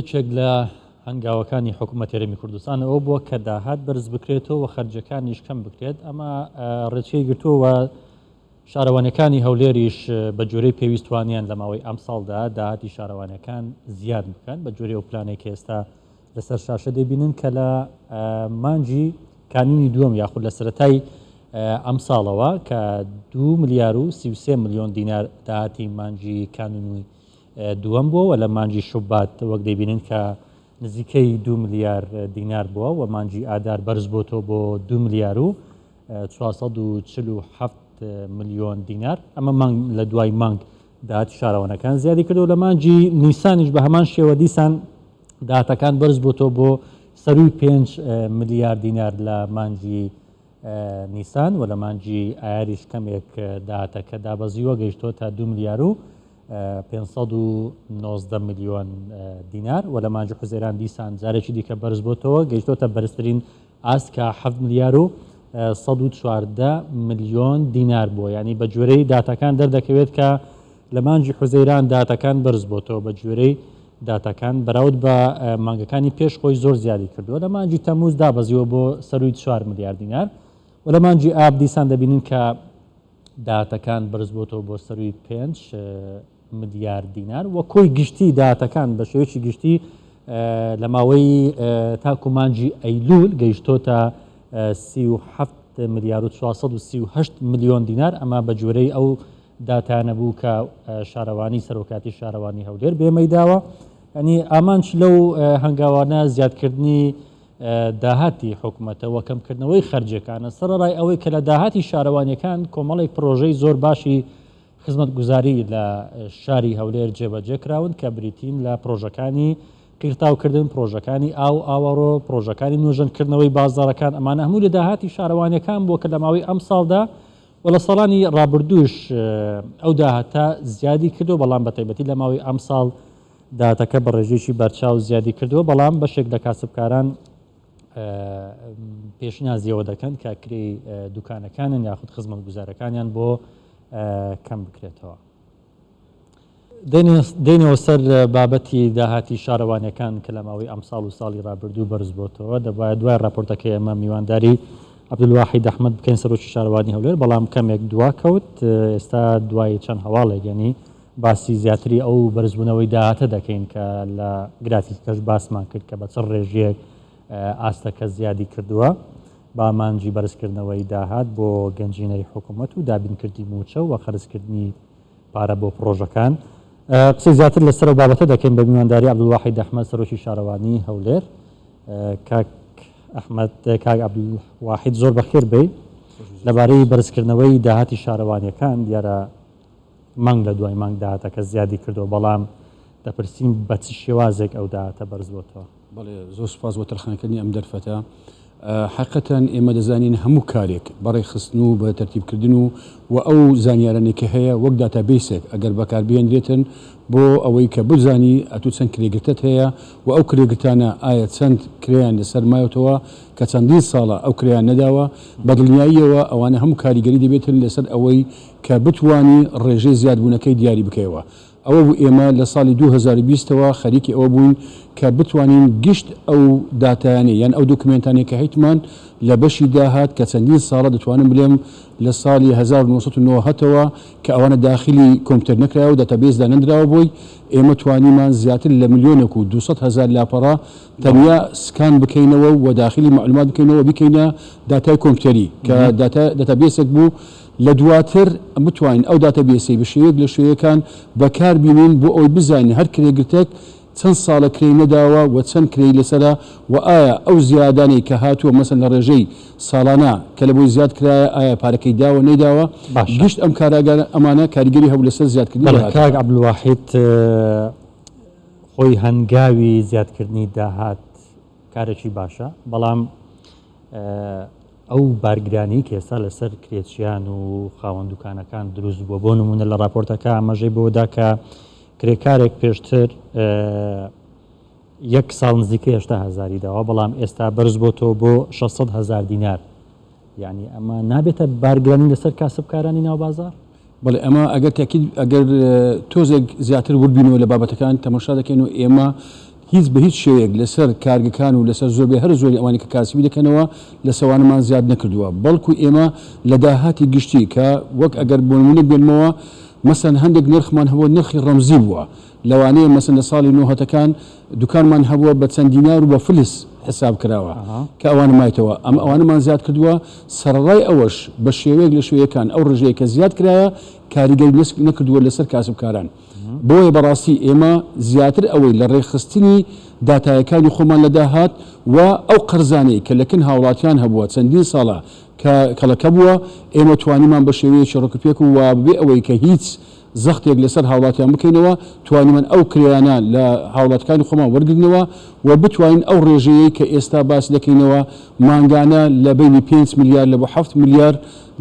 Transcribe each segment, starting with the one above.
یەکێک لە هەنگاوەکانی حکوومەت هەرێمی کوردستان ئەوە بووە کە داهات بەرز بکرێتەوە و خەرجەکانیش کەم بکرێت، ئەمە ڕێچکەی گرتووە و شارەوانیەکانی هەولێریش بە جۆرەی پێویست توانیان لە ماوەی ئەمساڵدا داهاتی شارەوانیەکان زیاد بکەن بە جۆرەی ئەو پلانەی کە ئێستا لەسەر شاشە دەبینن کە لە مانگی کانونی دووەم یاخود لە سەرەتای ئەمساڵەوە کە 2 ملیار و 33 ملیۆن دینار داهاتی مانگی کانونی دووەم بووە و لە مانگی شوبات وەک دەیبینن کە نزیکەی 2 ملیار دینار بووە و مانگی ئادار بەرز بۆتەوە بۆ 2 ملیار و 447 ملیۆن دینار. ئەمە مانگ لە دوای مانگ داهاتی شارەوانەکان زیادی کردو لە مانگی نیسانیش بە هەمان شێوە دیسان داهاتەکان بەرز بۆتەوە بۆ سەروی 5 ملیار دینار لە مانگی نیسان و لە مانگی ئایاریش کەمێک داهاتەکە دابەزیوە گەیشتۆتە 2 ملیار و 519 ملیۆن دینار و لە مانگی حوزەیران دیسان جارێکی دیکە بەرز بۆتەوە گەیشتۆتە بەرزترین ئاست کە 7 ملیار و 114 ملیۆن دینار بووە. یعنی بە گوێرەی داتاکان دەردەکەوێت کە لە مانگی حوزەیران داتاکان بەرز بۆتەوە بە گوێرەی داتاکان بەراورد بە مانگەکانی پێش خۆی زۆر زیادی کردووە. لە مانگی تەموز دابەزیوە بۆ سەروی 4 ملیار دینار و لە مانگی ئاب دیسان دەبینین کە داهاتەکان بەرز بۆتەوە بۆ سەروی 5 ملیار دینار و کۆی گشتی داهاتەکان بە شێوەیەکی گشتی لە ماوەی تاکو مانگی ئەیلول گەیشتۆتە 37 ملیار و 438 ملیۆن دینار. ئەمە بە گوێرەی ئەو داتانە بوو کە شارەوانی سەرۆکاتی شارەوانی هەولێر بێمەی داوە. ینی ئامانج لەو هەنگاوانە زیادکردنی داهاتی حکومەتە و کەمکردنەوەی خەرجیەکانە، سەرەڕای ئەوەی کە لە داهاتی شارەوانیەکان کۆمەڵێک پرۆژەی زۆر باشی خزمەتگوزاری لە شاری هەولێر جێبەجێ کراون کە بریتین لە پرۆژەکانی قیرتاوکردن، پرۆژەکانی ئاو ئاوەڕۆ، پرۆژەکانی نۆژەنکردنەوەی بازاڕەکان، ئەمانە هەموو لە داهاتی شارەوانیەکان بووە کە لە ماوەی ئەمساڵدا و لە ساڵانی ڕابردووش ئەو داهاتە زیادی کردووە، بەڵام بە تایبەتی لە ماوەی ئەمساڵ داهاتەکە بە ڕێژەیەکی بەرچاو زیادی کردووە، بەڵام بەشێک لە کاسبکاران پێشنیازی ئەوە دەکەن کە کرێی دوکانەکانیان یاخود خزمەتگوزارەکانیان بۆ کەم بکرێتەوە. دێینەوە سەر بابەتی داهاتی شارەوانیەکان کە لە ماوەی ئەمساڵ و ساڵی ڕابردوو بەرز بۆتەوە. دەبوایە دوای ڕاپۆرتەکەی ئێمە میوانداری عەبدولواحید ئەحمەد بکەین سەرۆکی شارەوانی هەولێر، بەڵام کەمێک دوا کەوت. ئێستا دوای چەند هەواڵێک یعنی باسی زیاتری ئەو بەرزبوونەوەی داهاتە دەکەین کە لە گرافیکەکەش باسمان کرد کە بە چ ڕێژەیەک ئاستەکە زیادی کردووە بە ئامانجی بەرزکردنەوەی داهات بۆ گەنجینەی حکوومەت و دابینکردنی مووچە و خەرجکردنی پارە بۆ پڕۆژەکان. قسەی زیاتر لەسەر ئەو بابەتە دەکەین بە میوانداری عەبدولواحید ئەحمەد سەرۆکی شارەوانی هەولێر. کاک ئەحمەد، کاک عەبدولواحید زۆر بەخێر بێی. لەبارەی بەرزکردنەوەی داهاتی شارەوانیەکان دیارە مانگ لە دوای مانگ داهاتەکە زیادی کردووە، بەڵام دەپرسین بە چ شێوازێک ئەو داهاتە بەرز بۆتەوە؟ بەڵێ زۆر سوپاس بۆ تەرخانکردنی ئەم دەرفەتە. حەقیقەتەن ئێمە دەزانین هەموو کارێک بە ڕێکخستن و بە تەرتیبکردن و و ئەو زانیارانەی کە هەیە وەک داتابەیسێک ئەگەر بەکاربهێنرێتن بۆ ئەوەی کە بزانی ئەتوو چەند کرێگرتەت هەیە و ئەو کرێگرتانە ئایا چەند کرێیان لەسەر مایەتەوە کە چەندین ساڵە ئەو کرێیان نەداوە بە دڵنیاییەوە ئەوانە هەموو کاریگەری دەبێتن لەسەر ئەوەی کە بتوانی ڕێژەی زیادبوونەکەی دیاری بکەیەوە. ئەوە بوو ئێمە لە ساڵی 2020 ەوە خەریکی ئەوە بووین کە بتوانین گشت ئەو داتایانەی یان ئەو دۆکومێنتانەی کە هەیتمان لە بەشی داهات کە چەندین ساڵە دەتوانم بلێم لە ساڵی 1990 ەوە کە ئەوانە داخلی کۆمپیوتەر نەکراوە و داتابەیس دانەندراوە بۆی ئێمە توانیمان زیاتر لە ملیۆنێک و 200 هەزار لاپەڕە تەنیا سکان بکەینەوە و داخلی مەعلومات بکەینەوە بیکەینە داتای کۆمپیوتەری کە داتا داتابەیسێک بوو لە دواتر بتوانین ئەو داتابەیسەی بە شێوەیەک لە شێوەکان بەکار بینین بۆ ئەوەی بزانین هەر کرێگرتەک چەند ساڵە کرێی نەداوە و چەند کرێی لەسەرە و ئایا ئەو زیادانەی کە هاتووە مەسەن لە ڕێژەی ساڵانە کە لە بۆی زیاد کرایە ئایا پارەکەی داوە نەیداوە باشە. گشت ئەم کاراگانە ئەمانە کاریگەری هەبوو لەسەر زیادکردنی بەڵێ داهاتەکان. کاک عەبدولواحید خۆی هەنگاوی زیادکردنی داهات کارێکی باشە بەڵام ئەو بارگرانیی کە ئێستا لەسەر کرێچیان و خاوەن دوکانەکان دروست بووە، بۆ نموونە لە ڕاپۆرتەکە ئاماژەی بەوەدا کە کرێکارێک پێشتر یەک ساڵ نزیکەی 80 هەزاری داوە، بەڵام ئێستا بەرز بۆتەوە بۆ 600 هەزار دینار. یعنی ئەمە نابێتە بارگرانی لەسەر کاسبکارانی ناو بازاڕ؟ بەڵێ ئەمە ئەگەر تاکید ئەگەر تۆزێک زیاتر ورد بینەوە لە بابەتەکان تەماشا دەکەین و ئێمە هیچ بە هیچ شێوەیەک لەسەر کارگەکان و لەسەر زۆربەی هەرە زۆری ئەوانەی کە کاسبی دەکەنەوە لە سەوانەمان زیاد نەکردووە بەڵکو ئێمە لە داهاتی گشتی کە وەک ئەگەر بۆ نموونەک بێنمەوە مەسەن هەندێک نرخمان هەبووە نرخی ڕەمزی بووە لەوانەیە مەسەن لە ساڵی نۆهەتەکان دوکانمان هەبووە بە چەند دینار و بە فلس حساب کراوە کە ئەوانە مایتەوە ئەمە ئەوانەمان زیاد کردووە سەرەڕای ئەوەش بە شێوەیەک لە شێوەیەکان ئەو ڕێژەیە کە زیاد کرایە کاریگەری نەکردووە لەسەر کاسبکاران. بۆیە بەڕاستی ئێمە زیاتر ئەوەی لە ڕێکخستنی داتایەکانی خۆمان لە داهات و ئەو قەرزانەی کە لە کن هاوڵاتیان هەبووە چەندین ساڵە کە کەڵەکە بووە ئێمە توانیمان بە شێوەیەکی ڕێکوپێک و بەبێ ئەوەی کە هیچ زەختێک لەسەر هاوڵاتیان بکەینەوە توانیمان ئەو کرێیانە لە هاوڵاتکانی خۆمان وەرگرینەوە و بتوانین ئەو ڕێژەیەی کە ئێستا باسی دەکەینەوە مانگانە لە بەینی پێنج ملیار لە بۆ حەفت ملیار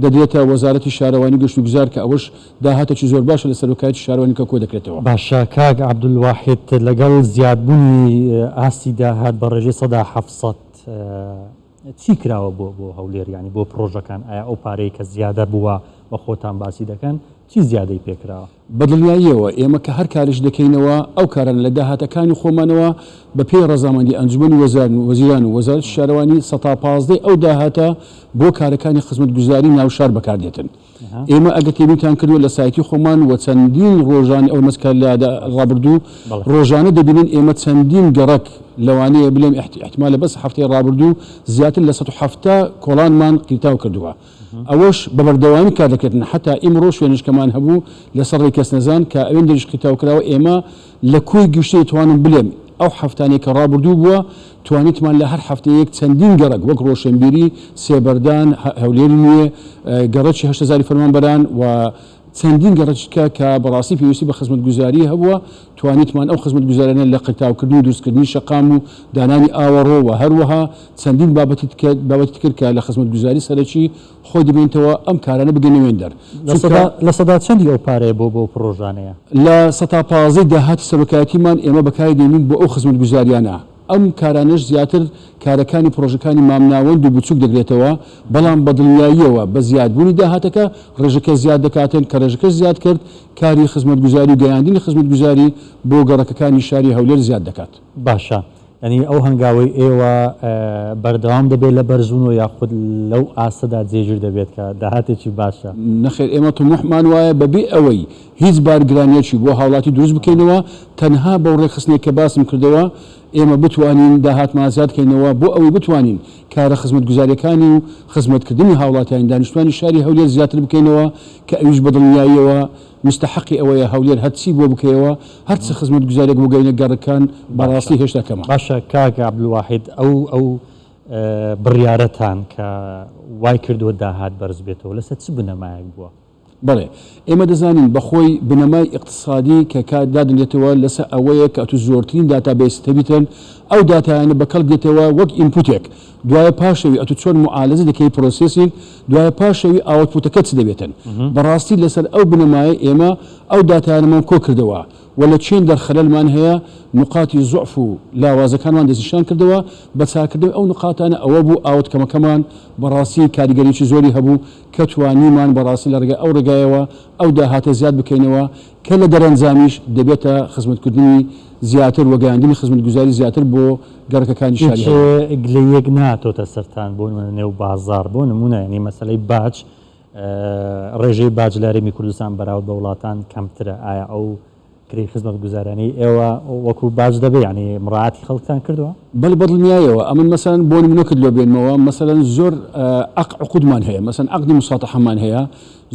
دەدرێتە وەزارەتی شارەوانی و گەشتوگوزار کە ئەوەش داهاتێکی زۆر باشە لە سەرۆکایەتی شارەوانی کە کۆدەکرێتەوە. باشە کاک عەبدولواحید لەگەڵ زیادبوونی ئاستی داهات بە ڕێژەی 700% چی کراوە بۆ بۆ هەولێر یانی بۆ پڕۆژەکان ئایا ئەو پارەی کە زیادە بووە و خۆتان باسی دەکەن چی زیادەی پێکراوە؟ بە دڵنیاییەوە ئێمە کە هەر کارێک دەکەینەوە ئەو کارانە لە داهاتەکانی خۆمانەوە بە پێی ڕەزامەندی ئەنجومەنی وەزیران و وەزارەتی شارەوانی 15% ئەو داهاتە بۆ کارەکانی خزمەتگوزاری ناوشار بەکاردێتن. ئێمە ئەگەر تێبینتان کردووە لە سایتی خۆمان و چەندین ڕۆژانی ئەو مەسکە لە ڕابردوو ڕۆژانە دەبینن ئێمە چەندین گەڕەک لەوانەیە بلێم احتمالە بەس هەفتەی ڕابردوو زیاتر لە 170 کۆڵانمان قیرتاو کردووە ئەوەش بە بەردەوامی کار دەکرێتن حتا ئیمڕۆ شوێنشکەمان هەبوو لەسەر ڕێی کەسنەزان کە ئەوێن دەریش قیرتاو کراوە ئێمە لە کۆی گشتی دەتوانم بلێم ئەو هەفتانەی کە ڕابردوو بووە توانیتمان لە هەر هەفتەیەک چەندین گەڕەک وەک ڕۆشنبیری، سێبەردان، هەولێری نوێ، گەڕەکی هەشت هەزاری فەرمانبەران و چەندین گەڕەکی دیکە کە بەڕاستی پێویستی بە خزمەتگوزاری هەبووە توانیتمان ئەو خزمەتگوزاریانە لە قرتاوکردن و دروستکردنی شەقام و دانانی ئاوەڕۆ و هەروەها چەندین بابەتی تر کە لە خزمەتگوزاری سەرەکی خۆی دەبینێتەوە ئەم کارانە بگەنە وێندەر. چونکە. لە سەدا چەندی ئەو پارەیە بۆ بۆ پڕۆژانەیە؟ لە 15% داهاتی سەرۆکایەتیمان ئێمە بەکاری دێنین بۆ ئەو خزمەتگوزاریانە، ئەم کارانەش زیاتر کارەکانی پڕۆژەکانی مامناوەند و بچوک دەگرێتەوە، بەڵام بە دڵنیاییەوە بە زیادبوونی داهاتەکە ڕێژەکە زیاد دەکاتن، کە ڕێژەکەش زیاد کرد کاری خزمەتگوزاری و گەیاندنی خزمەتگوزاری بۆ گەڕەکەکانی شاری هەولێر زیاد دەکات. باشە یانی ئەو هەنگاوەی ئێوە بەردەوام دەبێت لە بەرزبوونەوە یاخود لەو ئاستەدا جێگیر دەبێت کە داهاتێکی باشە؟ نەخێر ئێمە تموحمان وایە بەبێ ئەوەی هیچ بارگرانیەکی بۆ هاوڵاتی دروست بکەینەوە تەنها بەو ڕێکخستنەی کە باسم کردەوە ئێمە بتوانین داهاتمان زیاد کەینەوە بۆ ئەوەی بتوانین کارە خزمەتگوزاریەکانی و خزمەتکردنی هاوڵاتیانی دانیشتوانی شاری هەولێر زیاتر بکەینەوە کە ئەویش بەدڵنیاییەوە مستەحەقی ئەوەیە هەولێر هەرچی بۆ بکەیەوە هەرچ خزمەتگوزاریەک بۆ گەینە گەڕەکان بەڕاستی هێشتا کەمە. باشە کاک عەبدولواحید ئەو ئەو بڕیارەتان کە وای کردووە داهات بەرز بێتەوە لەسەر چ بنەمایەک بووە؟ بەڵێ ئێمە دەزانین بەخۆی بنەمای ئیقتسادی کە کات دادەنرێتەوە لەسەر ئەوەیە کە ئەتوو زۆرترین database ت هەبیتن ئەو داتایانە بە کەڵک دێتەوە وەک input ێک دوایە پاشەوی ئەتوو چۆن معالەجە دەکەی processing دوایە پاشەوی output ەکە چ دەبێتن بەڕاستی لەسەر ئەو بنەمایە ئێمە ئەو داتایانەمان کۆ کردەوە و لە چێن دەر خەلەلمان هەیە نوقاتی زوعف و لاوازەکانمان دەستنیشان کردەوە بە چاکردنەوەی ئەو نوقاتانە ئەوە بوو outcome ەکەمان بەڕاستی کاریگەریی زۆری هەبوو کە توانیمان بەڕاستی لە ڕێگای ئەو ڕێگایەوە ئەو داهاتە زیاد بکەینەوە کە لە دەرەنجامیش دەبێتە خزمەتکردنی زیاتر و گەیاندنی خزمەتگوزاری زیاتر بۆ گەڕەکەکانی شاری هەولێر. هیچ گلەییەک نەهاتۆتە سەرتان بۆ نمونە نێو بازاڕ بۆ نمونە یانی مەسەلەی باج ڕێژەی باج لە هەرێمی کوردستان بەراورد بە وڵاتان کەمترە ئایا ئەو کرێی خزمەتگوزارانەی ئێوە وەکو باج دەبێ یانی مڕاعاتی خەڵکتان کردووە؟ بەڵێ بەدڵنیایەوە ئەمن مەسەلەن بۆ نمونەکت لۆ بێنمەوە مەسەلەن زۆر عەق عقودمان هەیە مەسەلەن عەقدی مساتەحەمان هەیە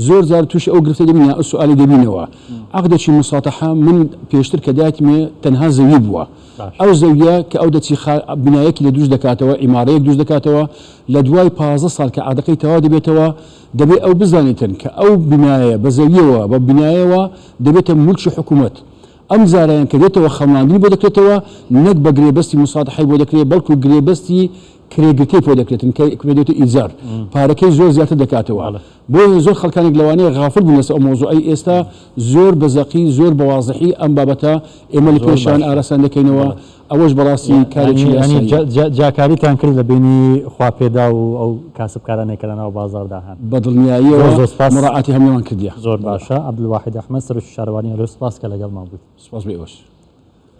زۆر جار تووشی ئەو گرفتە دەبین یا ئەو سوئالی دەبینەوە عەقدێکی مساتەحە من پێشتر کە دایتمێ تەنها زەوی بووە ئەو زەویە کە ئەو دەچی بنایەکی لە دروست دەکاتەوە عیمارەیەک دروست دەکاتەوە لە دوای 15 ساڵ کە عەقدەکەی تەواو دەبێتەوە دەبێ ئەو بزانێتن کە ئەو بینایە بە زەویەوە بە بینایەوە دەبێتە مولکی حکوومەت ئەم جارەیان کە دێتەوە خەمڵاندنی بۆ دەکرێتەوە نەک بە گرێبەستی موساتەحەی بۆ دەکرێت بەڵکو گرێبەستی کرێگرتەی پۆ دەکرێتن کە پێ دەوترێت ئیجار پارەکەی زۆر زیاتر دەکاتەوە بۆیە زۆر خەڵکانێک لەوانەیە غافل بوون لەسەر ئەو مەوزوعەی ئێستا زۆر بە زەقی زۆر بە وازحی ئەم بابەتە ئێمە لە پێشیان ئاراستان دەکەینەوە ئەوەش بەڕاستی کارێکی یاساییە. جیاکاریتان کرد لە بەینی خواپێداو و ئەو کاسبکارانەی کە لەناو بازاڕدا هەن؟ بەدڵنیاییەوە موراعاتی هەموویان کردیە. زۆر باشە. عەبدولواحید ئەحمەد، سەرۆکی شارەوانی هەولێر سوپاس کە لەگەڵمان بوویت. سوپاس بۆ ئێوەش.